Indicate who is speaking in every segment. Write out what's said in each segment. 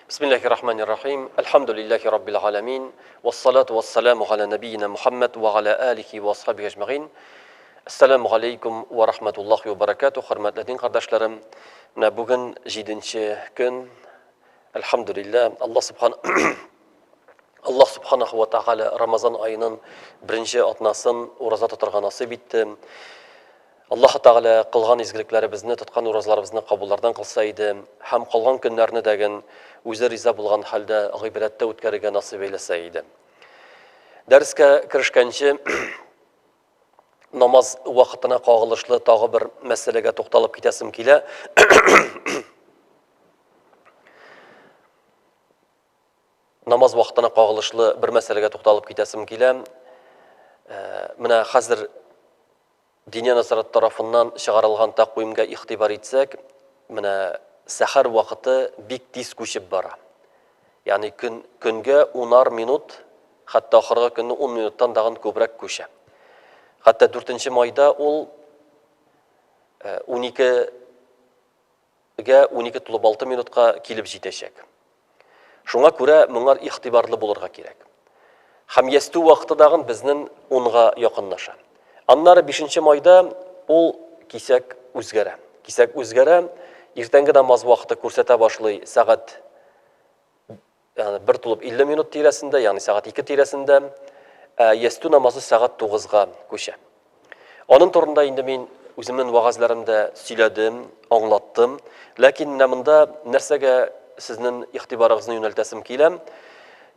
Speaker 1: Бисмиллахи рахмани рахим. Әлхәмдүлилләһи раббил галәмин. Вассалату вассаламу галя набийина Мухаммад ва галя алихи ва асхабихи әҗмәгыйн. Ассаламу алейкум ва рахматуллахи ва баракатух. Хөрмәтле дин кардәшләрем, менә бүген 7 көн. Әлхәмдүлилләһ, Аллаһ субхан Аллаһ субханаху ва тааля Рамазан аеның беренче атнасын ураза тотарга насыйп итте. Аллаһ Тәгалә кылган изгелекләребезне, тоткан уразаларыбызны кабуллардан кылса иде һәм калган көннәрне дәген үзе риза булган хәлдә гыйбадәттә үткәрергә насыйп әйләсә иде. Дәрескә керешкәнче намаз вакытына кагылышлы тагы бер мәсьәләгә тукталып китәсем килә. Намаз вакытына кагылышлы бер мәсьәләгә тукталып китәсем килә. Менә хәзер Диния нәзарәте тарафыннан чыгарылган тәкъвимгә игътибар итсәк, менә сәхәр вакыты бик тиз күчеп бара. Ягъни көн, көнгә унар минут, хәтта ахыргы көнне ун минуттан тагын күбрәк күчә. Хәтта 4 майда ул 12 гә 12 тулып 6 минутка килеп җитәчәк. Шуңа күрә моңар игътибарлы булырга кирәк. Һәм ястү вакыты дагын безнен унга якынлаша. Аннары 5 майда ул кисәк үзгәрә. Кисәк үзгәрә, иртәнге намаз вакыты күрсәтә башлый сәгать ягъни 1 тулып 50 минут тирәсендә, ягъни сәгать 2 тирәсендә, ә ястү намазы сәгать 9-га күчә. Аның турында инде мин үземнең вәгазьләремдә сөйләдем, аңлаттым. Ләкин менә монда нәрсәгә сезнең игътибарыгызны юнәлтәсем килә.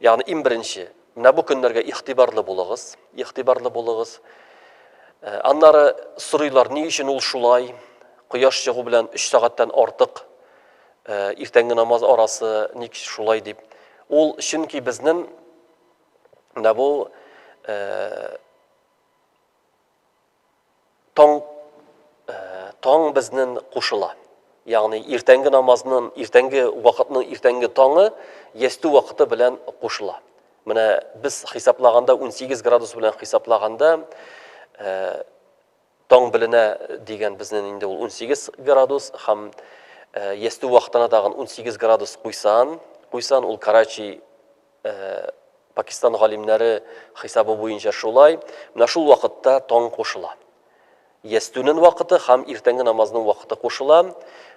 Speaker 1: Ягъни иң беренче, менә бу көннәргә игътибарлы булыгыз, игътибарлы булыгыз. Э, аннары сорыйлар, ни өчен ул шулай? Кояш чыгу белән 3 сәгатьтән артык э, иртәнге намаз арасы ник шулай дип. Ул чөнки безнең менә бу э, Таң таң безнен кушыла. Ягъни иртәнге намазның, иртәнге вакытның иртәнге таңы ястү вакыты белән кушыла. Менә без хисаплаганда 18 градус белән хисаплаганда таң беленә дигән безнең инде ул 18 градус һәм ястү вакытына тагын 18 градус куйсан, куйсан ул Карачи Пакистан галимнәре хисабы буенча шулай. Менә шул вакытта таң кушыла. Ястүнең вакыты һәм иртәнге намазның вакыты кушыла.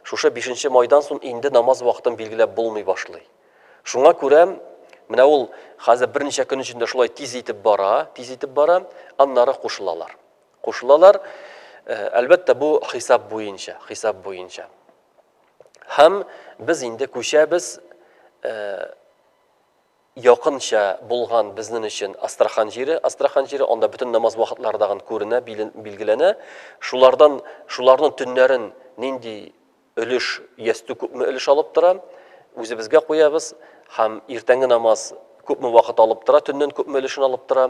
Speaker 1: Шушы 5 майдан соң инде намаз вакытын билгеләп булмый башлый. Шуңа күрә менә ул хәзер берничә көн эчендә шулай тиз итеп бара, тиз итеп бара, аннары кушылалар. Кушылалар. Әлбәттә, бу хисап буенча, хисап буенча. Һәм без инде күчәбез якынча булган безнең өчен Астрахан җире, Астрахан җире, анда бөтен намаз вакытлары дагын күренә, билгеләнә. Шулардан, шуларның төннәрен нинди өлеш, ястү күпме өлеш алып тора, үзебезгә куябыз һәм иртәнге намаз күпме вакыт алып тора, төннең күпме өлешен алып тора,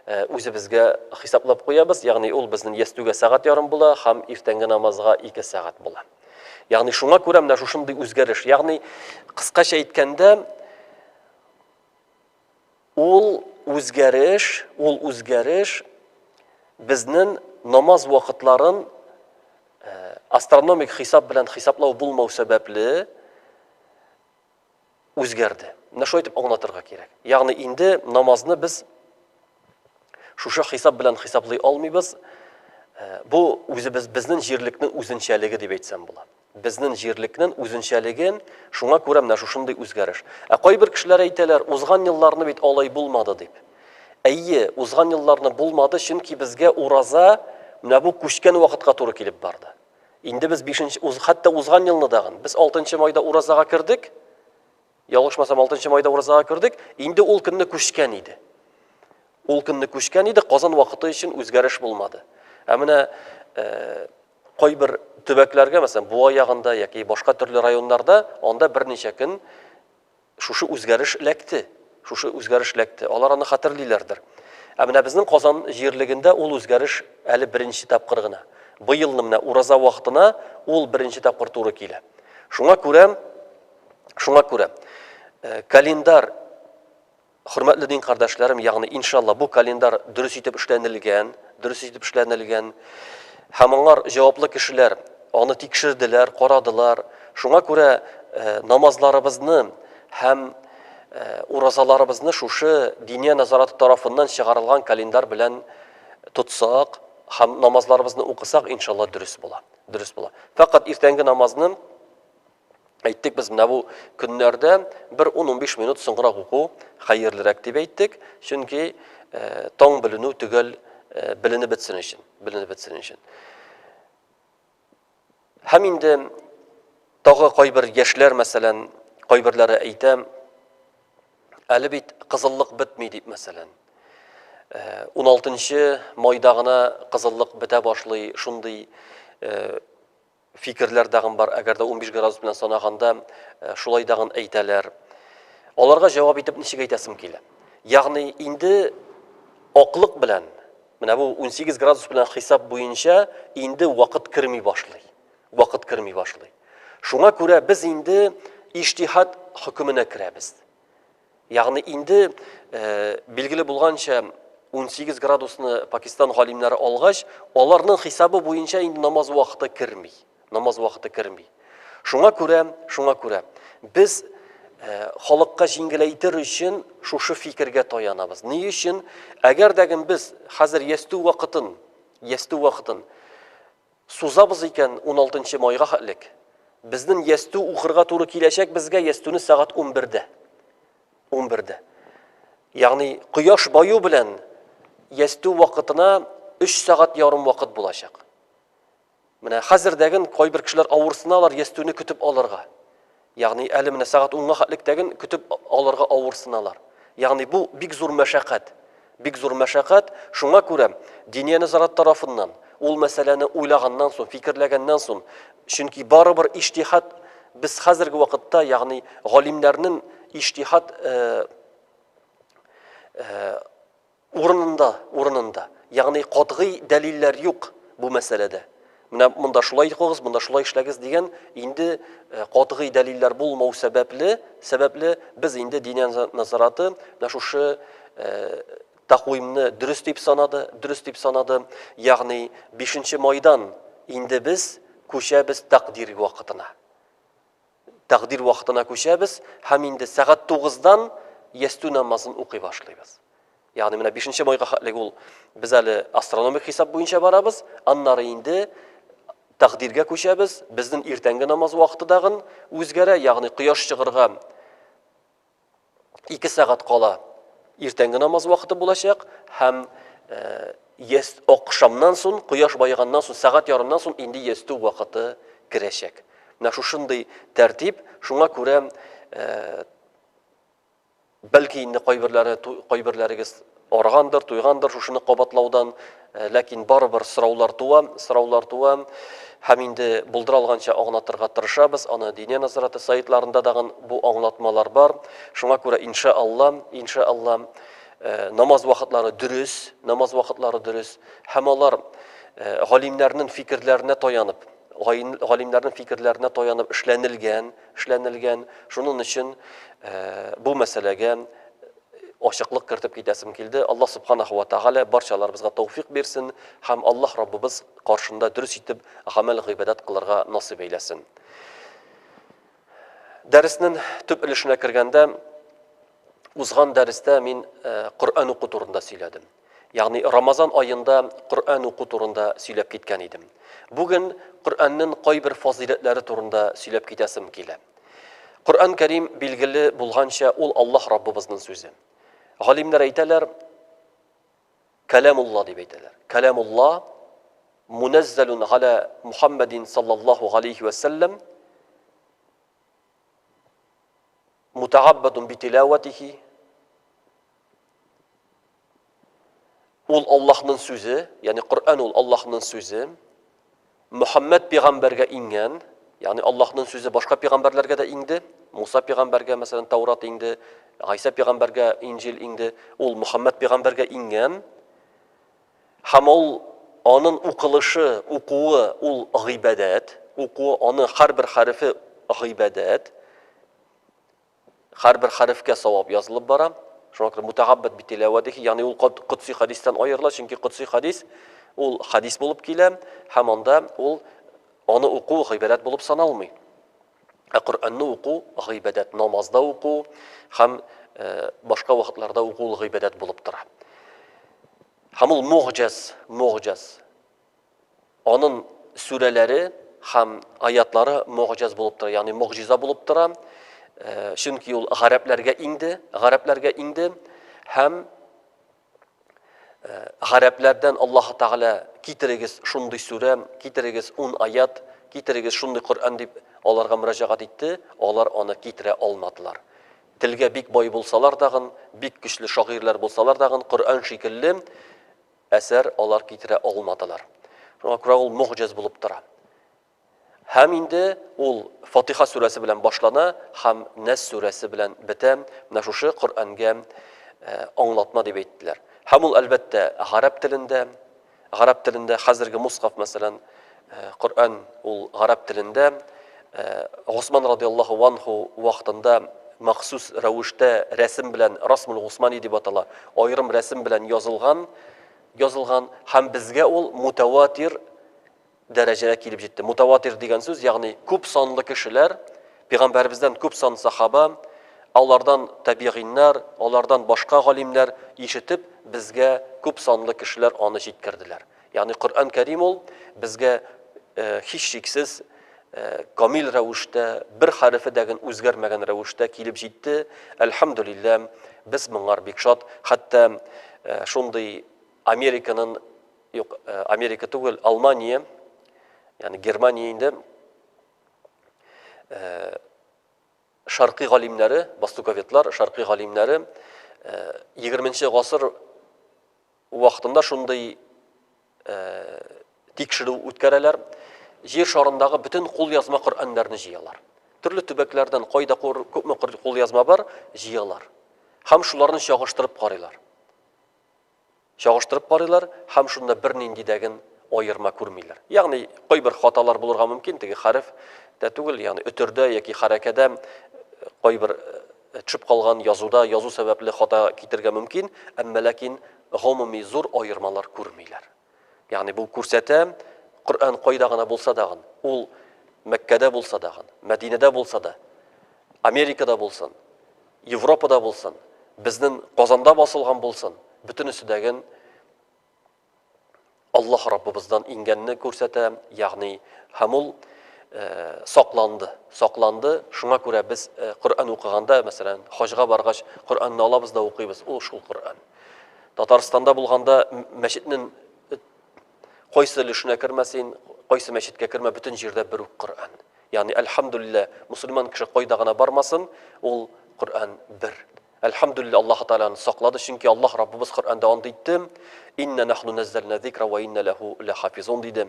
Speaker 1: үзебезгә хисаплап куябыз. Ягъни ул безнең ястүгә сәгать ярым була һәм иртәнге намазга 2 сәгать була. Ягъни шуңа күрә менә шушындый үзгәреш. Ягъни кыскача әйткәндә, ул үзгәреш, ул үзгәреш безнең намаз вакытларын э, астрономик хисап белән хисаплау булмау сәбәпле үзгәрде. Менә шулай итеп аңлатырга кирәк. Ягъни инде намазны без шушы хисап белән хисаплый алмыйбыз. Э, бу үзебез безнең җирлекнең үзенчәлеге дип әйтсәм була. Безнең җирлекнең үзенчәлеге, шуңа күрә менә шушындый үзгәреш. Ә кайбер кешеләр әйтәләр, узган елларны бит алай булмады дип. Әйе, узган елларны булмады, чөнки безгә ураза менә бу күчкән вакытка туры килеп барды. Инде без бишенче, уз, хәтта узган елны дагын, без 6 майда уразага кердек. Ялгышмасам, 6 майда уразага кердек. Инде ул көнне күчкән иде. Ул көнне күчкән иде, Казан вакыты өчен үзгәреш булмады. Ә менә э, кайбер төбәкләргә, мәсәлән, Буа ягында яки башка төрле районнарда, анда берничә көн Шушы үзгәреш эләкте. Шушы үзгәреш эләкте. Алар аны хәтерлиләрдер. Ә менә безнең Казан җирлегендә ул үзгәреш әле беренче тапкыр гына. Быелны менә ураза вакытына ул беренче тапкыр туры килә. Шуңа күрә, шуңа күрә э, календар Хөрмәтле дин кардәшләрем, ягъни иншалла бу календар дөрес итеп эшләнелгән, дөрес итеп эшләнелгән. Һәм аңар җаваплы кешеләр аны тикшерделәр, карадылар. Шуңа күрә э, намазларыбызны һәм уразаларыбызны шушы Диния нәзараты тарафыннан чыгарылган календарь белән тотсак һәм намазларыбызны укысак, иншалла, дөрес була. Дөрес була. Фәкать иртәнге намазны әйттек без менә бу көннәрдә бер 10-15 минут соңрак уку хәерлерәк дип әйттек, чөнки таң беленү төгәл беленеп бетсен өчен, беленеп бетсен өчен. Һәм инде тагы кайбер яшьләр, мәсәлән, кайберләре әйтә, әле бит кызыллык бетми дип, мәсәлән. 16 э, майда гына кызыллык бетә башлый, шундый э, фикерләр дагын бар, әгәр дә 15 градус белән санаганда, э, шулай дагын әйтәләр. Аларга җавап итеп ничек әйтәсем килә? Ягъни инде аклык белән Менә бу 18 градус белән хисап буенча инде вакыт керми башлый. Вакыт керми башлый. Шуңа күрә без инде иҗтиһад хөкеменә керәбез. Ягъни инде э, билгеле булганча 18 градусны Пакистан галимнәре алгач, аларның хисабы буенча инде намаз вакыты керми. Намаз вакыты керми. Шуңа күрә, шуңа күрә без э, халыкка җиңеләйтер өчен шушы фикергә таянабыз. Ни өчен? Әгәр дә без хәзер ястү вакытын, ястү вакытын сузабыз икән 16 майга хәтлек, безнең ястү укырга туры киләчәк безгә ястүне сәгать 11-дә. 11-дә. Ягъни кояш баю белән ястү вакытына 3 сәгать ярым вакыт булачак. Менә хәзердәген кайбер кешеләр авырсыналар ястүне көтеп алырга. Ягъни әле менә сәгать унга хәтлектәген көтеп алырга авырсыналар. Ягъни бу бик зур мәшәкать. Бик зур мәшәкать. Шуңа күрә Диния нәзарат тарафыннан ул мәсьәләне уйлаганнан соң, фикерләгәннән соң, чөнки барыбер иҗтиһад без хәзерге вакытта, ягъни галимнәрнең иҗтиһад э, э, Урынында, урынында. Ягъни катгый дәлилләр юк бу мәсьәләдә. Менә монда шулай укыгыз, монда шулай эшләгез дигән инде э, катгый дәлилләр булмау сәбәпле, сәбәпле без инде Диния назараты менә шушы э, тәкъвимне дөрес дип санады, дөрес дип санады. Ягъни 5 майдан инде без күчәбез тәкъдир вакытына. Тәкъдир вакытына күчәбез һәм инде сәгать тугыздан ястү намазын укый башлыйбыз. Ягъни менә бишенче майга хәтлек ул без әле астрономик хисап буенча барабыз, аннары инде тәкъдиргә күчәбез, безнең иртәнге намаз вакыты дагын үзгәрә, ягъни кояш чыгырга 2 сәгать кала иртәнге намаз вакыты булачак һәм э, акшамнан соң, кояш баеганнан соң, сәгать ярымнан соң инде ястү вакыты керәчәк. Менә шушындый тәртип, шуңа күрә э, бәлки инде кайберләре кайберләрегез аргандыр, туйгандыр шушыны кабатлаудан, э, ләкин барыбер сораулар туа, сораулар туа. Һәм инде булдыра алганча аңлатырга тырышабыз. Аны Диния назараты сайтларында дагын бу аңлатмалар бар. Шуңа күрә инша Алла, инша Алла, э, намаз вакытлары дөрес, намаз вакытлары дөрес һәм алар э, галимнәрнең фикерләренә таянып, галимнәрнең фикерләренә таянып эшләнелгән, эшләнелгән. Шуның өчен бу мәсьәләгә ачыклык кертеп китәсем килде. Аллаһ Субханаху ва Тәгалә барчаларыбызга тәүфик бирсен һәм Аллаһ Раббыбыз каршында дөрес итеп гамәл гыйбадәт кылырга насыйп әйләсен. Дәреснең төп өлешенә кергәндә, узган дәрестә мин э, Коръән уку турында сөйләдем. Ягъни Рамазан аенда Коръән уку турында сөйләп киткән идем. Бүген Коръәннең кайбер фазыйләтләре турында сөйләп китәсем килә. Коръән Кәрим билгеле булганча, ул Аллаһ Раббыбызның сүзе. Галимнәр әйтәләр, Кәләмулла дип әйтәләр. Кәләмулла мунәззәлун галя Мухаммадин саллаллаһу галейхи вә сәлләм мутагаббадун битилаватихи Ул Аллаһның сүзе, ягъни Коръән ул Аллаһның сүзе. Мөхәммәд пәйгамбәргә иңгән, ягъни Аллаһның сүзе башка пәйгамбәрләргә дә иңде. Муса пәйгамбәргә, мәсәлән, Таурат иңде, Гайсә пәйгамбәргә Инҗил иңде. Ул Мөхәммәд пәйгамбәргә иңгән. Һәм ул аның укылышы, укуы ул гыйбадәт, укуы аның һәрбер хәрефе гыйбадәт. Һәрбер хәрефкә савап язылып бара. Шуңа күрә мутагаббат битиләвәтихи, ягъни ул котси хәдистән аерыла, чөнки котси хәдис ул хәдис булып килә һәм анда ул аны уку гыйбадәт булып саналмый. Ә Коръәнне уку гыйбадәт, намазда уку һәм башка вакытларда уку ул гыйбадәт булып тора. Һәм ул мугъҗаз, мугъҗаз. Анын сүрәләре һәм аятлары мугъҗаз булып тора, ягъни могҗиза булып тора. Чөнки ул гарәпләргә иңде, гарәпләргә иңде һәм Гарәпләрдән Аллаһы Тәгалә китерегез шундый сүрә, китерегез ун аят, китерегез шундый Коръән дип аларга мөрәҗәгать итте, алар аны китерә алмадылар. Телгә бик бай булсалар дагын, бик көчле шагыйрьләр булсалар дагын, Коръән шикелле әсәр алар китерә алмадылар. Шуңа күрә ул могҗиз булып тора. Һәм инде ул Фатиха сүрәсе белән башлана һәм Нәс сүрәсе белән бетә. Менә шушы Коръәнгә аңлатма дип әйттеләр. Һәм ул, әлбәттә, гарәп телендә, гарәп телендә хәзерге мусхаф, мәсәлән, Коръән ул гарәп телендә. Госман радиаллаһу анһу вакытында махсус рәвештә рәсем белән, Расмул Госмани дип атала, аерым рәсем белән язылган, язылган һәм безгә ул мутаватир дәрәҗәгә килеп җитте. Мутаватир дигән сүз, ягъни күп санлы кешеләр, пәйгамбәребездән күп сан сахаба, алардан табигыйннар, алардан башка галимнәр ишетеп, безгә күп санлы кешеләр аны җиткерделәр. Ягъни Коръән Кәрим ул безгә э, һичшиксез э, камил рәвештә, бер хәрефе дә үзгәрмәгән рәвештә килеп җитте. Әлхәмдүлилләһ, без моңар бик шат. Хәтта э, шундый Американың Юк, Америка түгел, Алмания, ягъни Германия инде шаркый галимнәре, востоковедлар, шаркый галимнәре 20 гасыр вакытында шундый тикшерү үткәрәләр. Җир шарындагы бөтен кулъязма Коръәннәрне җыялар. Төрле төбәкләрдән кайда күпме кулъязма бар, җыялар. Һәм шуларны чагыштырып карыйлар. Чагыштырып карыйлар һәм шунда бернинди дәген аерма күрмиләр. Ягъни кайбер хаталар булырга мөмкин, теге хәреф тә түгел, ягъни өтердә яки хәрәкәдә кайбер төшеп калган язуда язу сәбәпле хата китергә мөмкин, әмма ләкин гомуми зур аермалар күрмиләр. Ягъни бу күрсәтә, Коръән кайда гына булса дагын, ул Мәккәдә булса дагын, Мәдинәдә булса да, Америкада булсын, Европада булсын, безнен Казанда басылган булсын, бөтенесе дәген Аллаһ Раббыбыздан иңгәнне күрсәтә, ягъни һәм ул э, сакланды, сакланды. Шуңа күрә без э, Коръән укыганда, мәсәлән, хаҗга баргач, Коръәнне алабыз да укыйбыз, ул шул Коръән. Татарстанда булганда мәчетнең э, кайсы өлешенә кермә син, кайсы мәчеткә кермә, бөтен җирдә бер үк Коръән. Ягъни, әлхәмдүлилләһ, мусульман кеше кайда гына бармасын, ул Коръән бер. Әлхәмдүлилләһ, Аллаһы Тәгалә аны саклады, чөнки Аллаһ Раббыбыз Коръәндә ант итте, Инна нахну наззална зикра ва инна ләһу ләхафизун диде.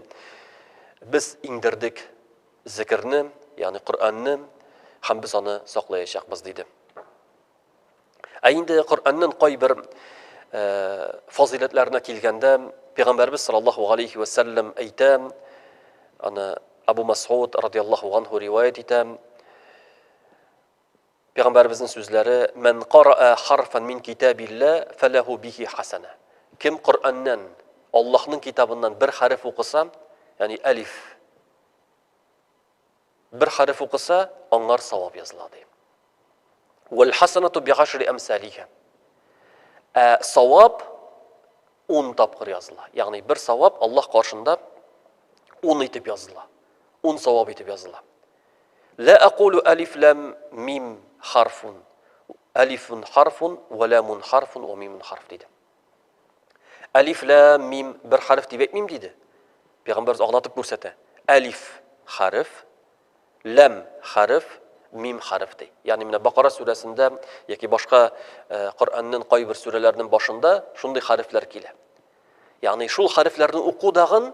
Speaker 1: Без иңдердек зикерне, ягъни Коръәнне, һәм без аны саклаячакбыз диде. Ә инде Коръәннең кайбер фазыйләтләренә килгәндә, Пәйгамбәрбез саллаллаһу алейхи ва сәлләм әйтә, аны Абу Мас'уд радиаллаһу анху риваять итә. Пәйгамбәребезнең сүзләре: "Ман караа харфан мин китабилла фалаху бихи хасана". Кем Коръәннән, Аллаһның китабыннан бер хәреф укыса, ягъни әлиф, Бер хәреф укыса, аңар савап языла, ди. Вәл хасанату би ашри әмсалиха. Ә савап 10 тапкыр языла. Ягъни бер савап Аллаһ каршында 10 итеп языла. 10 савап итеп языла. Ла акулу алиф лам мим харфун. Алифун харфун ва ламун харфун ва мимун харф диде. Әлиф, ләм, мим бер хәреф дип әйтмим диде. Пәйгамбәрбез аңлатып күрсәтә. Әлиф хәреф, ләм хәреф, мим хәреф ди. Ягъни менә Бакара сүрәсендә яки башка э, Коръәннең кайбер сүрәләренең башында шундый хәрефләр килә. Ягъни шул хәрефләрне уку дагын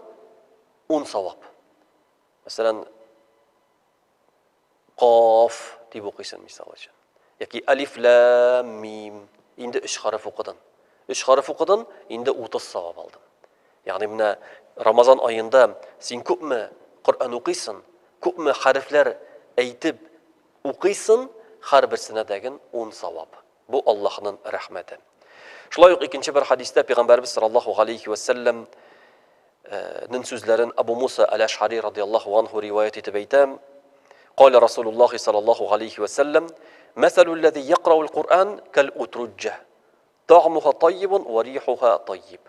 Speaker 1: ун савап. Мәсәлән, Каф дип укыйсың, мисал өчен. Яки алиф, ләм, мим. Инде өч хәреф укыдың. Өч хәреф укыдың, инде 30 савап алдың. Ягъни менә Рамазан аенда син күпме Коръән укыйсың, күпме хәрефләр әйтеп укыйсың, һәрберсенә дәген 10 савап. Бу Аллаһның рәхмәте. Шулай ук икенче бер хадистә Пәйгамбәрбез саллаллаһу галәйһи вә сәлләм нен сүзләрен Абу Муса әл-Әш'ари радияллаһу анһу риваять итеп әйтә. Каля Расулуллахи саллаллаху алейхи ва саллям, "Мәсәлү лләзи якраул Куръан кәл утруджа, тагмуха тайибун ва рихуха тайиб."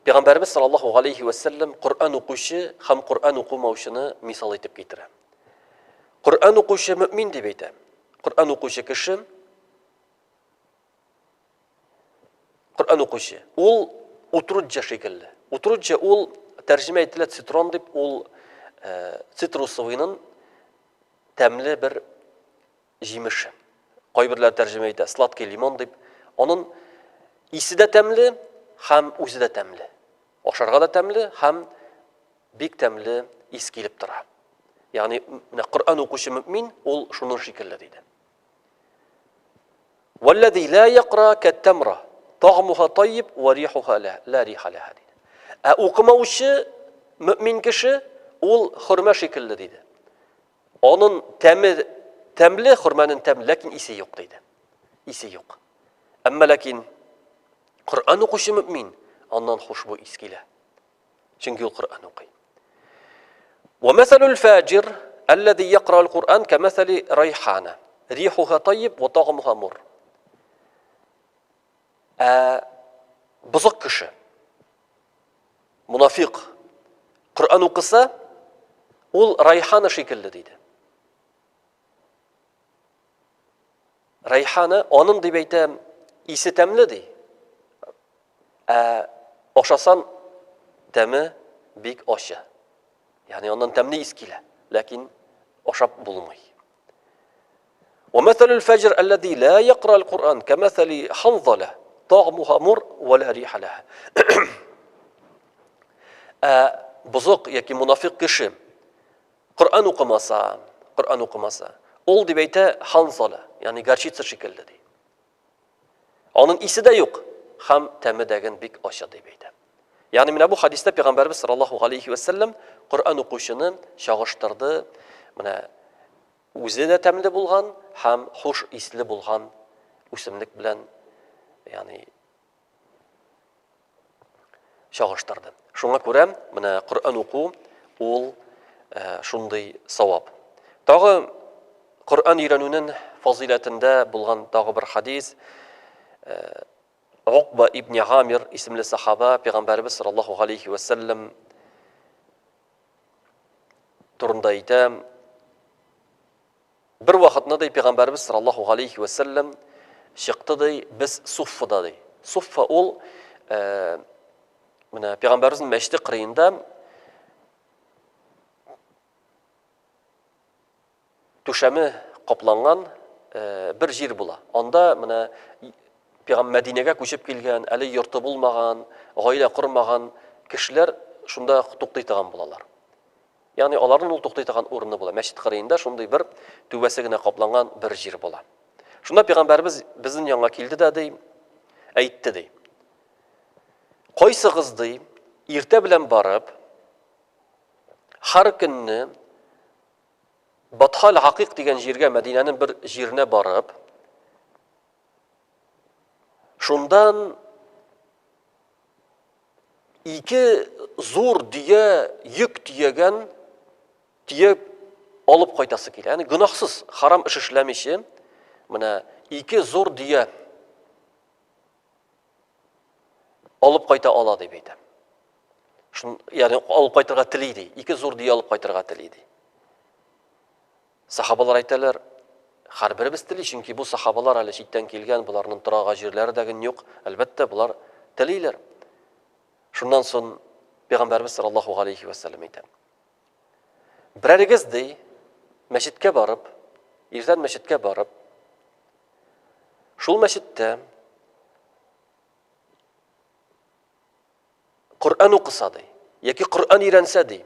Speaker 1: Пәйгамбәребез саллаллаху алейхи ва саллям Коръән укучы һәм Коръән укымаучыны мисал итеп китерә. Коръән укучы мөмин дип әйтә. Коръән укучы кеше Коръән укучы ул утруджа шикелле. Утруджа ул тәрҗемә ителә цитрон дип, ул э, цитрусовыйның тәмле бер җимеше. Кайберләр тәрҗемә итә сладкий лимон дип. Анын исе дә тәмле һәм үзе дә тәмле. Ашарга да тәмле һәм бик тәмле ис килеп тора. Ягъни менә Коръән укучы мөмин ул шуның шикелле диде. Валлази ла якра каттамра тагмуха тайиб ва рихуха ла ла риха лаха диде. Ә укымаучы мөмин кеше ул хөрмә шикелле диде. Анын тәме тәмле, хөрмәнен тәмле, ләкин исе юк диде. Исе юк. Әмма ләкин Коръән укучы мөмин аннан хушбу ис килә. Чөнки ул Коръән укый. Ва мәсәлүл фаҗир аллази якра аль-Куръан кәмәсәли райхана. Рихуха тайиб ва тагмуха мур. Ә бозык кеше Мунафик Коръән укыса, ул райхана шикелле диде. Райхана анын дип әйтә, исе тәмле ди. Ә ашасан тәме бик ачы. Ягъни аннан тәмле ис килә, ләкин ашап булмый. ومثل الفجر الذي لا يقرأ القرآن كمثل حنظلة طعمها مر ولا ريح لها. Ә бозык яки мунафик кеше Коръән укымаса, Коръән укымаса, ул дип әйтә ханзала, ягъни горчица шикелле ди. Аның исе дә юк һәм тәме дәген бик ачы дип әйтә. Ягъни менә бу хадистә пәйгамбәрбез саллаллаһу алейхи ва сәлләм Коръән укучыны чагыштырды. Менә Үзе дә тәмле булган һәм хуш исле булган үсемлек белән, ягъни чагыштырды. Шуңа күрә менә Коръән уку ул э, шундый савап. Тагы Коръән өйрәнүнең фазыйләтендә булган тагы бер хадис э, Укба ибн Амир исемле сахаба пәйгамбәребез саллаллаһу алейхи ва сәлләм турында әйтә. Бер вакытны ди пәйгамбәребез саллаллаһу алейхи ва сәлләм чыкты ди, без Суффада ди. Суффа ул э, менә пәйгамбәребезнең мәчете кырыенда түшәме капланган бер җир була. Анда менә пәйгам Мәдинәгә күчеп килгән, әле йорты булмаган, гаилә кормаган кешеләр шунда туктый торган булалар. Ягъни аларның ул туктый торган урыны була. Мәчет кырыенда шундый бер түбәсе генә капланган бер җир була. Шунда пәйгамбәребез безнең янга килде дә ди, әйтте ди. Кайсыгыз ди, иртә белән барып, һәр көнне Батхаль Хакыйк дигән җиргә, Мәдинәнең бер җиренә барып, шундан ике зур дөя йөк төягән төяп алып кайтасы килә. Ягъни гөнаһсыз, харам эш эшләмичә, менә ике зур дөя алып кайта ала дип әйтә. Шун, ягъни алып кайтырга тели ди. Ике зур дөя алып кайтырга тели ди. Сахабалар әйтәләр, һәрберебез тели, чөнки бу сахабалар әле читтән килгән, боларның торага җирләре дә юк. Әлбәттә, болар телиләр. Шуннан соң Пәйгамбәрбез саллаллаһу алейхи ва саллям әйтә. Берәрегез ди, мәчеткә барып, иртән мәчеткә барып, шул мәчеттә Коръән укыса ди, яки Коръән өйрәнсә ди.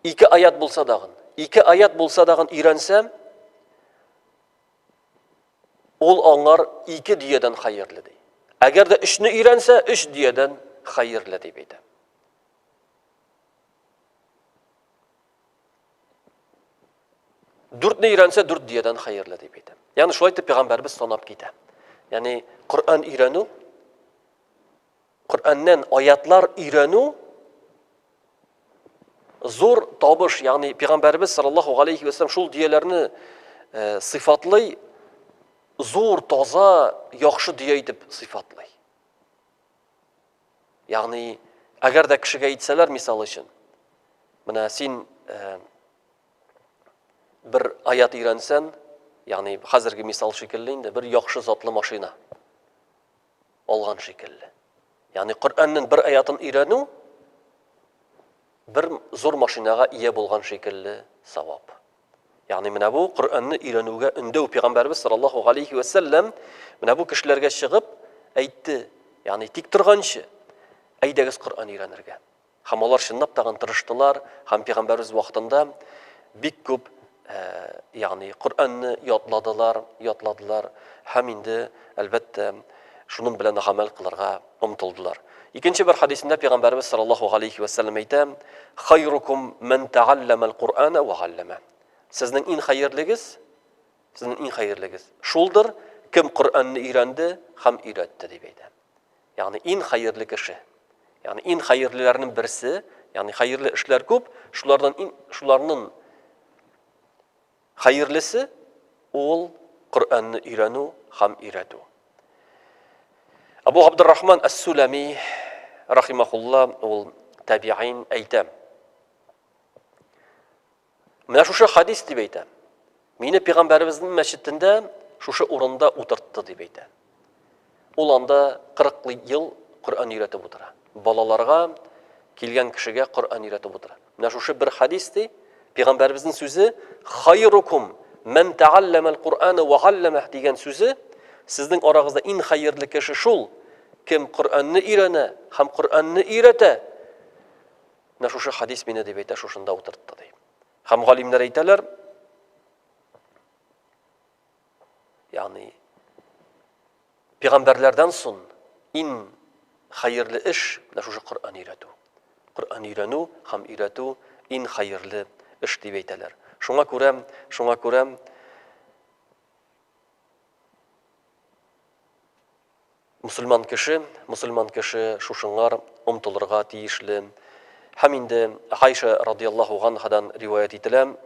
Speaker 1: Ике аят булса дагын, ике аят булса дагын өйрәнсә, ул аңар ике дөядән хәерле ди. Әгәр дә өчне өйрәнсә, өч дөядән хәерле дип әйтә. Дүртне өйрәнсә, дүрт дөядән хәерле дип әйтә. Ягъни шулай итеп пәйгамбәрбез санап китә. Ягъни Коръән өйрәнү, Коръәннән аятлар өйрәнү зур табыш, ягъни пәйгамбәребез саллаллаһу алейхи ва шул дөяләрне э, сыйфатлый, зур, таза, яхшы дөя итеп сыйфатлый. Ягъни, әгәр дә кешегә әйтсәләр, мисал өчен, менә син э, бер аят өйрәнсән, ягъни хәзерге мисал шикелле инде, бер яхшы затлы машина алган шикелле. Ягъни Коръәннең бер аятын өйрәнү бер зур машинага ия булган шикелле савап. Ягъни менә бу Коръәнне өйрәнүгә өндәү пәйгамбәрбез саллаллаһу алейхи ва сәлләм менә бу кешеләргә чыгып әйтте. Ягъни тик торганчы әйдәгез Коръән өйрәнергә. Һәм алар чынлап тагын тырыштылар һәм пәйгамбәрбез вакытында бик күп ягъни Коръәнне ятладылар, ятладылар һәм инде әлбәттә шуның белән гамәл кылырга омтылдылар. Икенче бер хадисендә пәйгамбәребез саллаллаһу галәйһи вә сәлләм әйтә: "Хайрукум ман тәгалләмәл Куръана ва галләмә." Сезнең иң хәерлегез, сезнең иң хәерлегез шулдыр, кем Коръәнне өйрәнде һәм өйрәтте дип әйтә. Ягъни иң хәерле кеше. Ягъни иң хәерлеләрнең берсе, ягъни хәерле эшләр күп, шулардан иң шуларның Хәерлесе ул Коръәнне өйрәнү һәм өйрәтү. Абу Габдуррахман Әс-Сүләми рахимахулла ул табиин әйтә. Менә шушы хадис дип әйтә. Мине пәйгамбәребезнең мәчетендә шушы урында утыртты дип әйтә. Ул анда 40 ел Коръән өйрәтеп утыра. Балаларга, килгән кешегә Коръән өйрәтеп утыра. Менә шушы бер хадис ди, пәйгамбәребезнең сүзе хайрукум ман тәгалләмәл Куръана ва галләмәһ дигән сүзе, сезнең арагызда иң хәерле кеше шул, кем Коръәнне өйрәнә һәм Коръәнне өйрәтә. Менә шушы хадис мине дип әйтә, шушында утыртты ди. Һәм галимнәр әйтәләр, Ягъни пәйгамбәрләрдән соң иң хәерле эш менә шушы Коръән өйрәтү. Коръән өйрәнү һәм өйрәтү иң хәерле эш дип әйтәләр. Шуңа күрә, шуңа күрә мусульман кеше, мусульман кеше шушыңар омтылырга тиешле. Һәм инде Айша радияллаһу анһадан риваять ителә.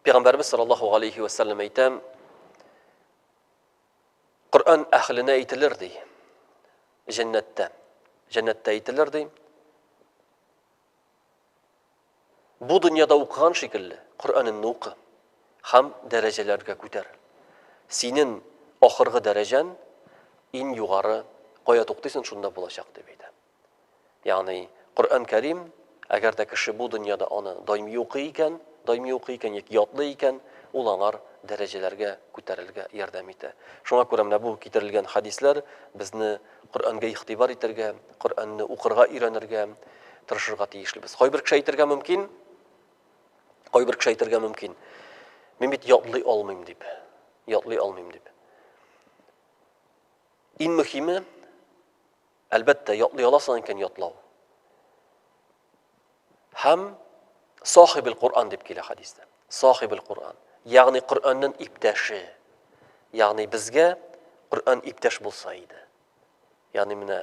Speaker 1: Пәйгамбәрбез саллаллаһу алейхи ва сәлләм әйтә, Коръән әһленә әйтелер ди. Җәннәттә. Җәннәттә әйтелер ди. Бу дөньяда укыган шикелле, Коръәнеңне укы һәм дәрәҗәләргә күтәр. Синең ахыргы дәрәҗән иң югары, кая туктыйсың, шунда булачак дип әйтә. Ягъни Коръән Кәрим, әгәр дә кеше бу дөньяда аны даими укый икән, даими укый икән яки ятлый икән, ул аңар дәрәҗәләргә күтәрелергә ярдәм итә. Шуңа күрә менә бу китерелгән хәдисләр безне Коръәнгә игътибар итәргә, Коръәнне укырга өйрәнергә тырышырга тиешлебез. Кайбер кеше әйтергә мөмкин, кайбер кеше әйтергә мөмкин, мин бит ятлый алмыйм дип. Ятлый алмыйм дип. Иң мөһиме, Әлбәттә, ятлый аласың икән ятлау. Һәм сахибел Коръән дип килә хәдистә. Сахибел Коръән, ягъни Коръәннең иптәше. Ягъни безгә Коръән иптәш булса иде. Ягъни менә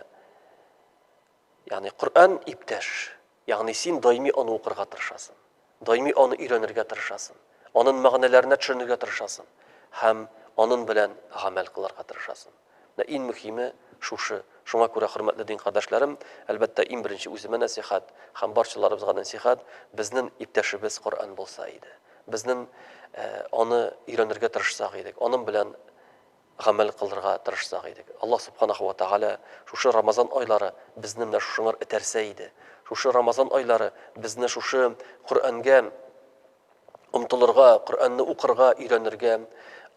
Speaker 1: ягъни Коръән иптәш. Ягъни син даими аны укырга тырышасың. Даими аны өйрәнергә тырышасың. Анын мәгънәләренә төшенергә тырышасың һәм анын белән гамәл кылырга тырышасың. Менә иң мөһиме шушы. Шуңа күрә, хөрмәтле дин кардәшләрем, әлбәттә, иң беренче үземә нәсыйхәт һәм барчаларыбызга нәсыйхәт, безнең иптәшебез Коръән булса иде. Безнең аны өйрәнергә тырышсак идек, аның белән гамәл кылырга тырышсак идек. Аллаһ Субханаху ва Тәгалә шушы Рамазан айлары безне менә шушыңар этәрсә иде. Шушы Рамазан айлары безне шушы Коръәнгә омтылырга, Коръәнне укырга, өйрәнергә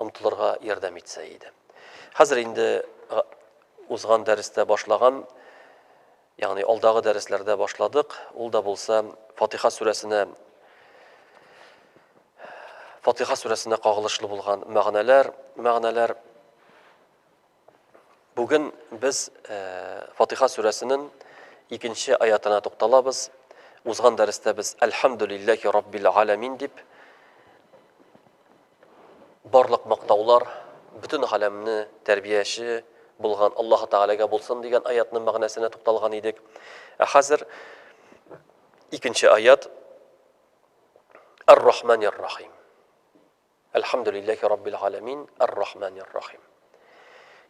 Speaker 1: омтылырга ярдәм итсә иде. Хәзер инде узган дәрестә башлаган, ягъни алдагы дәресләрдә башладык, ул да булса Фатиха сүрәсенә Фатиха сүрәсенә кагылышлы булган мәгънәләр, мәгънәләр. Бүген без Фатиха сүрәсенең икенче аятына тукталабыз. Узган дәрестә без Әлхәмдүлилләһи раббил галәмин дип барлык мактаулар бөтен галәмне тәрбияче, булган Аллаһы Тәгаләгә булсын дигән аятның мәгънәсенә тукталган идек. Ә хәзер икенче аят Ар-Рахманир Рахим. Әлхәмдүлилләһи раббил галәмин, ар-Рахманир Рахим.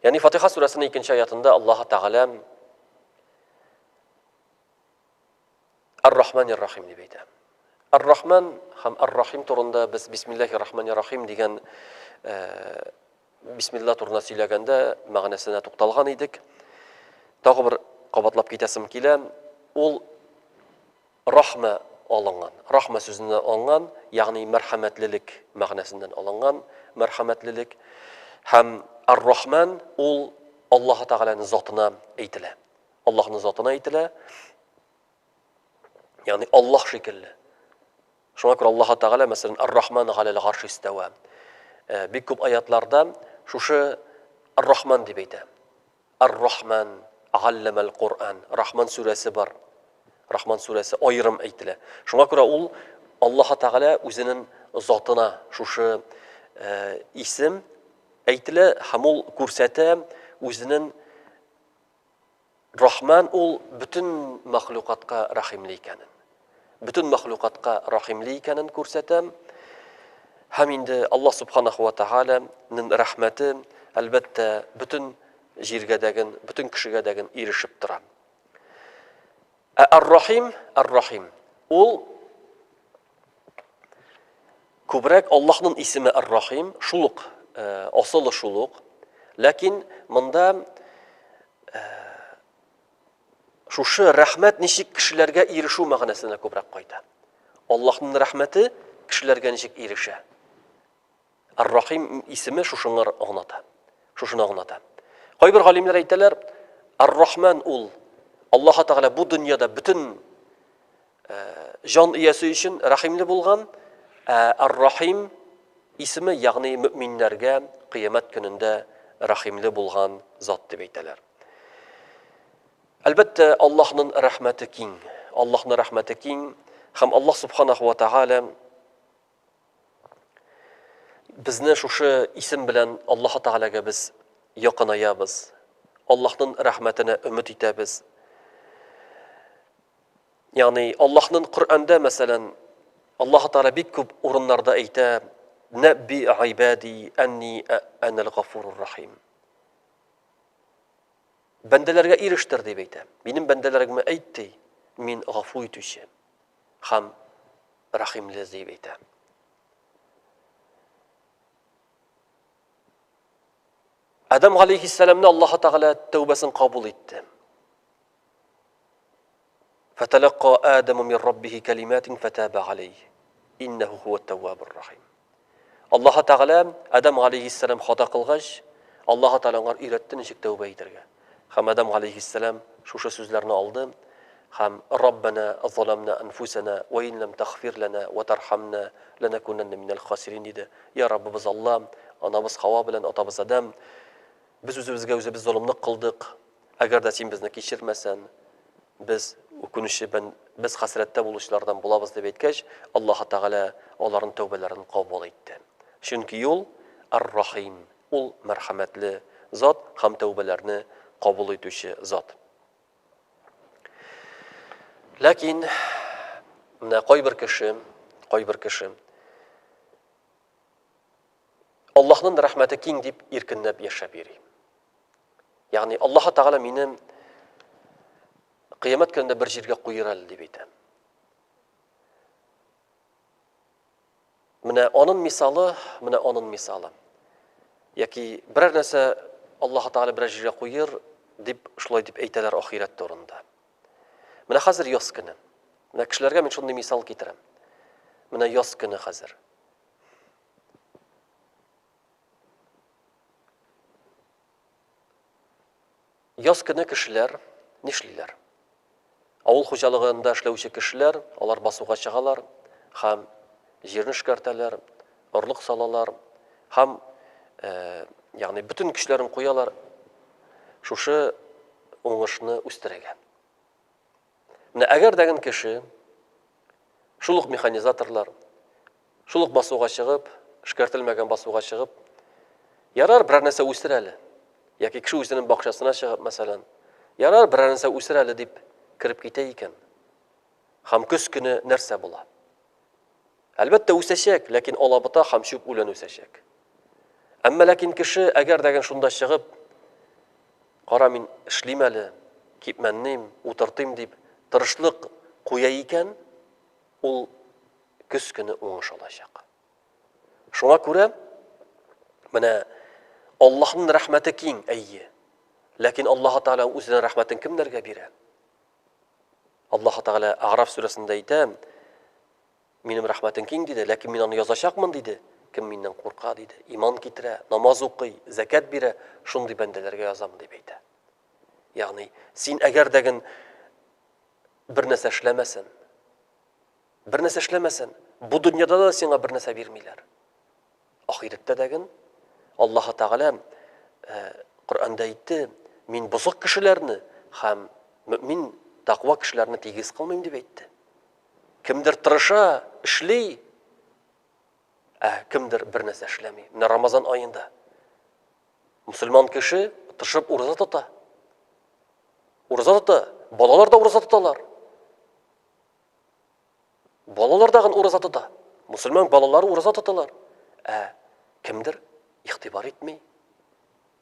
Speaker 1: Ягъни Фатиха сүрәсенең икенче аятында Аллаһ Тәгалә Ар-Рахманир Рахим дип әйтә. Ар-Рахман һәм Ар-Рахим турында без Бисмиллаһир Рахманир Рахим дигән э, Бисмилла турында сөйләгәндә мәгънәсенә тукталган идек. Тагы бер кабатлап китәсем килә. Ул рахма алынган. Рахма сүзеннән алынган, ягъни мәрхәмәтлелек мәгънәсеннән алынган мәрхәмәтлелек. Һәм Ар-Рахман ул Аллаһ Тәгаләнең затына әйтелә. Аллаһның затына әйтелә. Ягъни Аллаһ шикелле. Шуңа күрә Аллаһ Тәгалә, мәсәлән, Ар-Рахман галәл гарши истәва. Э, бик күп аятларда шушы Ар-Рахман дип әйтә. Ар-Рахман галләмәл Куръан. Рахман сүрәсе бар. Рахман сүрәсе аерым әйтелә. Шуңа күрә ул Аллаһ Тәгалә үзенең затына шушы э, исем әйтелә һәм ул күрсәтә үзенең Рахман ул бөтен мәхлукатка рәхимле икәнен. Бөтен мәхлукатка рәхимле икәнен күрсәтә. Һәм инде Аллаһ субханаху ва тааляның рәхмәте, әлбәттә, бөтен җиргә дәген, бөтен кешегә дәген ирешеп тора. Ә Ар-Рахим, Ар-Рахим, ул күбрәк Аллаһның исеме Ар-Рахим, шул ук, э, асылы шул ук. Ләкин монда э, шушы рәхмәт ничек кешеләргә ирешү мәгънәсенә күбрәк кайта. Аллаһның рәхмәте кешеләргә ничек ирешә? Ар-Рахим исеме шушыңар аңлата. Шушыны аңлата. Кайбер галимнәр әйтәләр, Ар-Рахман ул Аллаһ Тәгалә бу дөньяда бөтен э, җан иясе өчен рәхимле булган, ә Ар-Рахим исеме, ягъни мөминнәргә кыямәт көнендә рәхимле булган зат дип әйтәләр. Әлбәттә, Аллаһның рәхмәте киң. Аллаһның рәхмәте киң һәм Аллаһ субханаху ва тааля Безне шушы исем белән Аллаһы Тәгаләгә без якынаябыз. Аллаһның рәхмәтенә өмет итәбез. Ягъни Аллаһның Коръәндә, мәсәлән, Аллаһы Тәгалә бик күп урыннарда әйтә: "Нәбби гыйбади анни анал гафурур рахим". Бәндәләргә ирештер дип әйтә. Минем бәндәләремә әйт ди, мин гафу итүче һәм рәхимле дип әйтә. Адам алейхиссәламны Аллаһ Тәгалә тәүбәсен кабул итте. Фаталакка Адаму мин раббихи калиматин фатаба алейх. Иннаху хуат таввабур рахим. Аллаһ Тәгалә Адам алейхиссәлам хата кылгач, Аллаһ Тәгалә аңар өйрәтте ничек тәүбә итәргә. Һәм Адам алейхиссәлам шушы сүзләрне алды һәм Раббана заламна анфусана ва ин лам тагфир лана ва тархамна ланакунанна минәл хасирин диде. Я Раббыбыз Алла, анабыз Хава белән атабыз Адам, без үзебезгә үзебез золымлык кылдык. Әгәр дә син безне кичермәсән, без үкенүче, без хәсрәттә булучылардан булабыз дип әйткәч, Аллаһ Тәгалә аларның тәүбәләрен кабул итте. Чөнки ул Ар-Рахим, Ул мәрхәмәтле зат һәм тәүбәләрне кабул итүче зат. Ләкин менә кайбер кеше, кайбер кеше Аллаһның рәхмәте киң дип иркенләп яшәп йөри. Ягъни Аллаһ Тәгалә мине кыямәт көнендә бер җиргә куер әле дип әйтә. Менә анын мисалы, менә анын мисалы. Яки берәр нәрсә Аллаһ Тәгалә берәр җиргә куер дип шулай дип әйтәләр ахирәт турында. Менә хәзер яз көне. Менә кешеләргә мин шундый мисал китерәм. Менә яз көне хәзер. Яз көне кешеләр нишлиләр? Авыл хуҗалыгында эшләүче кешеләр, алар басуга чыгалар һәм җирне эшкәртәләр, орлык салалар һәм, ягъни бөтен көчләрен куялар шушы уңышны үстерергә. Менә әгәр дәген кеше, шул ук механизаторлар, шул ук басуга чыгып, эшкәртелмәгән басуга чыгып, ярар, берәр нәрсә үсер әле. Яки кеше үзенең бакчасына чыгып, мәсәлән, ярар, берәр нәрсә үсер әле дип кереп китә икән. Һәм көз көне нәрсә була? Әлбәттә, үсәчәк, ләкин алабута һәм чүп үлән үсәчәк. Әмма ләкин кеше әгәр дәген шунда чыгып, кара мин эшлим әле, кипмәнним, утыртыйм дип тырышлык куя икән, ул көз көне уңыш алачак. Шуңа күрә менә Аллаһның рәхмәте киң, әйе. Ләкин Аллаһ Тәгалә үзенең рәхмәтен кемнәргә бирә? Аллаһ Тәгалә Аграф сүрәсендә әйтә, минем рәхмәтем киң диде, ләкин мин аны язачакмын диде. Кем миннән курка диде, иман китерә, намаз укый, зәкят бирә, шундый бәндәләргә язам дип әйтә. Ягъни син әгәр дәген бер нәрсә эшләмәсен, бер нәрсә эшләмәсен, бу дөньяда да сиңа бер нәрсә бирмиләр. Ахирәттә дәген Аллаһ Тәгалә э, Коръәндә әйтте, мин бозык кешеләрне һәм мөмин таква кешеләрне тигез кылмыйм дип әйтте. Кемдер тырыша, эшли, ә кемдер бер нәрсә эшләми. Менә Рамазан аенда мусульман кеше тырышып ураза тота. Ураза тота, балалар да ураза тоталар. Балалар дагын ураза тота. Мусульман балалары ураза тоталар. Ә кемдер игътибар итми.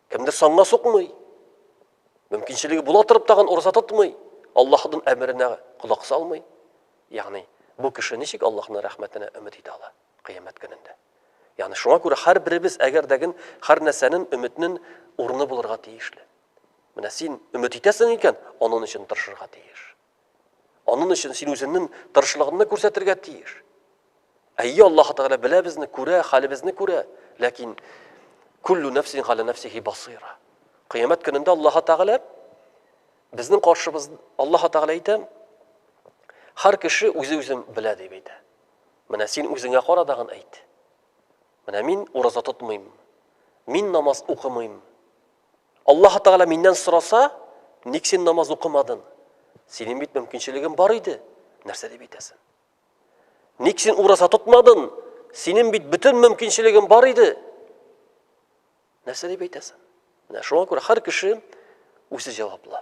Speaker 1: Кемдер санга сукмый. Мөмкинчелеге була торып тагын ураза тотмый. Аллаһның әмеренә колак салмый. Ягъни бу кеше ничек Аллаһның рәхмәтенә өмет итә ала кыямәт көнендә? Ягъни шуңа күрә һәрберебез әгәр дәген һәр нәрсәнең өметнең урыны булырга тиешле. Менә син өмет итәсең икән, аның өчен тырышырга тиеш. Аның өчен син үзеңнең тырышлыгыңны күрсәтергә тиеш. Әйе, Аллаһ Тәгалә белә безне, күрә, хәлебезне күрә, ләкин куллу нәфсин галя нәфсихи басира. Кыямәт көнендә Аллаһ Тәгалә безнең каршыбыз Аллаһ Тәгалә әйтә, һәр кеше үзе үзен белә дип әйтә. Менә син үзеңә кара дагын әйт. Менә мин ураза тотмыйм. Мин намаз укымыйм. Аллаһ Тәгалә миннән сораса, ник син намаз укымадың? Синең бит мөмкинчелегең бар иде. Нәрсә дип әйтәсең? Ник син ураза тотмадың? Синең бит бөтен мөмкинчелегең бар иде. Нәрсә дип әйтәсең? Менә шуңа күрә һәр кеше үзе җаваплы.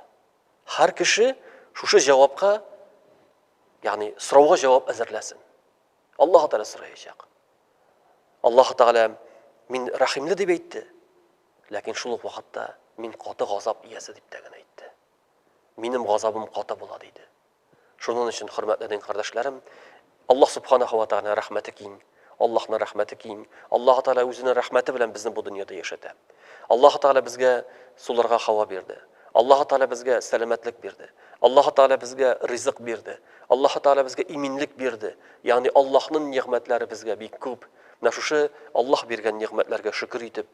Speaker 1: Һәр кеше шушы җавапка, ягъни сорауга җавап әзерләсен. Аллаһ Тәгалә сораячак. Аллаһ Тәгалә мин рәхимле дип әйтте. Ләкин шул ук вакытта мин каты газап иясе дип тә генә әйтте. Минем газабым каты була диде. Шуның өчен, хөрмәтле дин кардәшләрем, Аллаһ субханаху ва тааля рәхмәте киң. Аллаһның рәхмәте киң. Аллаһ Тәгалә үзенең рәхмәте белән безне бу дөньяда яшәтә. Аллаһ Тәгалә безгә суларга һава бирде. Аллаһ Тәгалә безгә сәламәтлек бирде. Аллаһ Тәгалә безгә ризык бирде. Аллаһ Тәгалә безгә иминлек бирде. Ягъни Аллаһның нигъмәтләре безгә бик күп. Менә шушы Аллаһ биргән нигъмәтләргә шөкер итеп,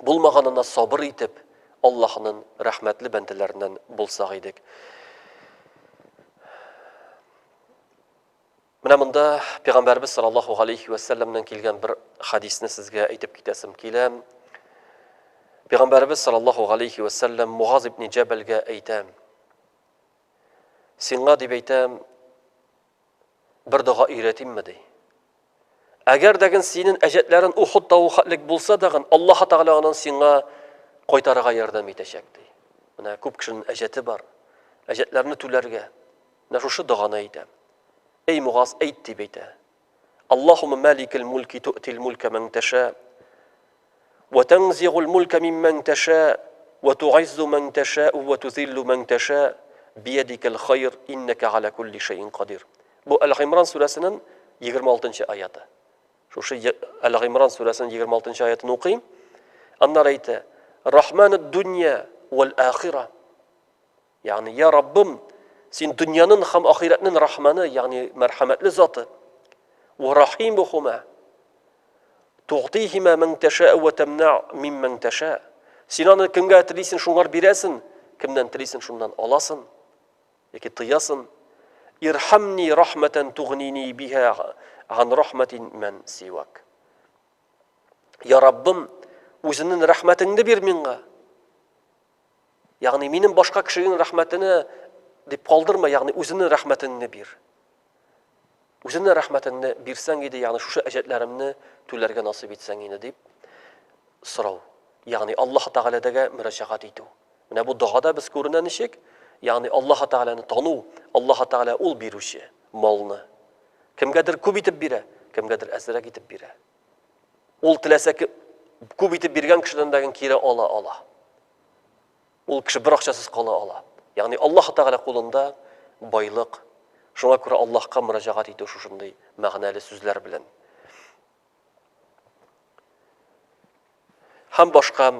Speaker 1: булмаганына сабыр итеп, Аллаһның рәхмәтле бәндәләреннән булсак идек. Менә монда Пәйгамбәрбез саллаллаһу алейхи ва сәлләмнән килгән бер хадисне сезгә әйтеп китәсем килә. Пәйгамбәрбез саллаллаһу алейхи ва сәлләм Мугаз ибн Җәбәлгә әйтә. Сиңа дип әйтәм, Бер дога өйрәтимме, ди. Әгәр дәген синен әҗәтләрен Ухуд тавы хәтлек булса дагын, Аллаһ Тәгалә анын сиңа кайтарырга ярдәм итәчәк, ди. Менә күп кешенең әҗәте бар. Әҗәтләрне түләргә. Менә шушы доганы әйтә. Эй Мугаз, әйт дип әйтә. Аллаһумма маликал мульки ту'тил мулька ман таша. Ва танзигул мулька мимман таша, ва тугиззу ман таша, ва тузиллу ман таша, биядикал хайр, иннәкә аля кулли шәйин кадир. Бу Әл-Гыймран сүрәсенең 26 аяты. Шушы Әл-Гыймран сүрәсенең 26 аятын укыйм. Аннары әйтә: Рахмануд дунья вал ахира. Ягъни, я Раббым, син дөньяның һәм ахирәтнең рахманы, ягъни мәрхәмәтле заты. Ва рахимухума. Тугтихима ман таша ва тамна мимман таша. Син аны кемгә телисең, шуңар бирәсең, кемнән телисең, шуннан аласың. Яки тыясың. Ирхамни рахматан тугнини биха ан рахматин ман сивак. Я Раббым, үзеңнең рәхмәтеңне бир миңа. Ягъни минем башка кешенең рәхмәтенә дип калдырма, ягъни үзеңнең рәхмәтеңне бир. Үзеңнең рәхмәтеңне бирсәң иде, ягъни шушы әҗәтләремне түләргә насыйп итсәң иде дип сорау. Ягъни Аллаһ Тәгаләдәгә мөрәҗәгать итү. Менә бу догада без күренә ничек? Ягъни Аллаһ Тәгаләне тану, Аллаһ Тәгалә ул бирүче малны. Кемгәдер күп итеп бирә, кемгәдер әзрәк итеп бирә. Ул теләсә күп итеп биргән кешедән дә кире ала ала. Ул кеше бер акчасыз кала ала. Ягъни Аллаһ Тәгалә кулында байлык. Шуңа күрә Аллаһка мөрәҗәгать итү шушындый мәгънәле сүзләр белән. Һәм башка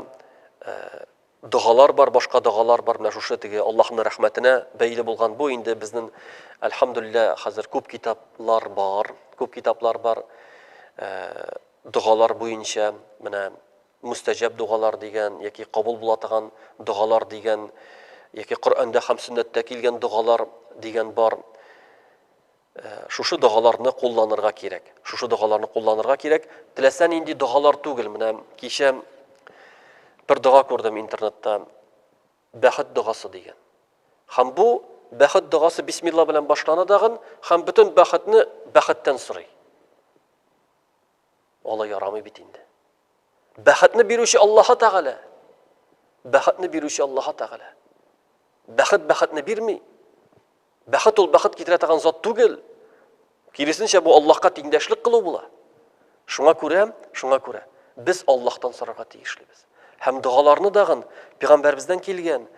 Speaker 1: догалар бар, башка догалар бар. Менә шушы теге Аллаһның рәхмәтенә бәйле булган бу инде безнең әлхәмдүлилләһ хәзер күп китаплар бар, күп китаплар бар. Догалар буенча менә мустәҗаб догалар дигән яки кабул була торган догалар дигән яки Коръәндә һәм сөннәттә килгән догалар дигән бар. Шушы догаларны кулланырга кирәк. Шушы догаларны кулланырга кирәк. Теләсә нинди догалар түгел. Менә кичә бер дога күрдем интернетта. Бәхет догасы дигән. Һәм бу бәхет догасы бисмилла белән башлана дагын һәм бөтен бәхетне бәхеттән сорый. Алай ярамый бит инде. Бәхетне бирүче Аллаһы Тәгалә. Бәхетне бирүче Аллаһы Тәгалә. Бәхет бәхетне бирми. Бәхет ул бәхет китерә торган зат түгел. Киресенчә, бу Аллаһка тиңдәшлек кылу була. Шуңа күрә, шуңа күрә без Аллаһтан сорарга тиешлебез. Һәм догаларны дагын пәйгамбәребездән килгән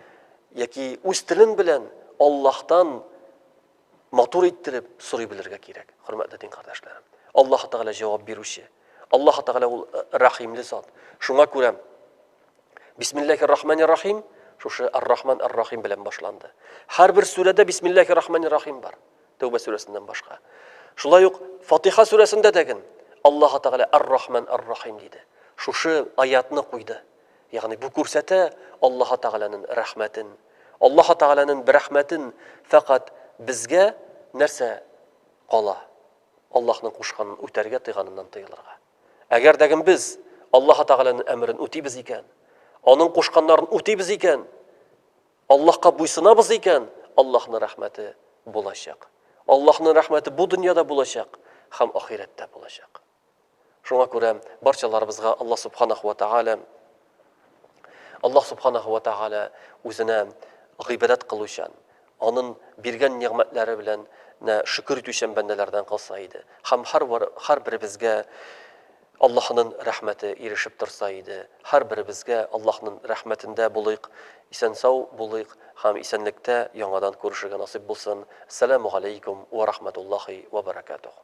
Speaker 1: яки үз телен белән Аллаһтан матур иттереп сорый белергә кирәк, хөрмәтле дин кардәшләрем. Аллаһ Тәгалә җавап бирүче. Аллаһ Тәгалә ул э, рәхимле зат. Шуңа күрә Бисмиллахир рахманир рахим шушы Ар-Рахман Ар-Рахим белән башланды. Һәрбер сүрәдә Бисмиллахир рахманир рахим бар. Тәүбә сүрәсеннән башка. Шулай ук Фатиха сүрәсендә дә ген Аллаһ Тәгалә Ар-Рахман Ар-Рахим диде. Шушы аятны куйды. Ягъни бу күрсәтә Аллаһ Тәгаләнең рәхмәтен. Аллаһ Тәгаләнең рәхмәтен фәкать безгә нәрсә кала? Аллаһның кушканын үтәргә, тыйганыннан тыелырга. Әгәр дә без Аллаһ Тәгаләнең әмерен үтибез икән, аның кушканнарын үтибез икән, Аллаһка буйсынабыз икән, Аллаһның рәхмәте булачак. Аллаһның рәхмәте бу дөньяда булачак һәм ахирәттә булачак. Шуңа күрә барчаларыбызга Аллаһ субханаху ва тааля Аллаһ субханаху ва тааля үзенә гыйбадәт кылучан, Анын биргән нигъмәтләре белән нә шөкер итүчән бәндәләрдән кылса иде. Һәм һәрбер һәрберебезгә Аллаһынын рәхмәте ирешеп торса иде. Һәрберебезгә Аллаһнын рәхмәтендә булыйк, исән-сау булыйк һәм исәнлектә яңадан күрешергә насыйп булсын. Әссәләмү галәйкүм вә рахмәтуллаһи вә бәрәкәтүһ.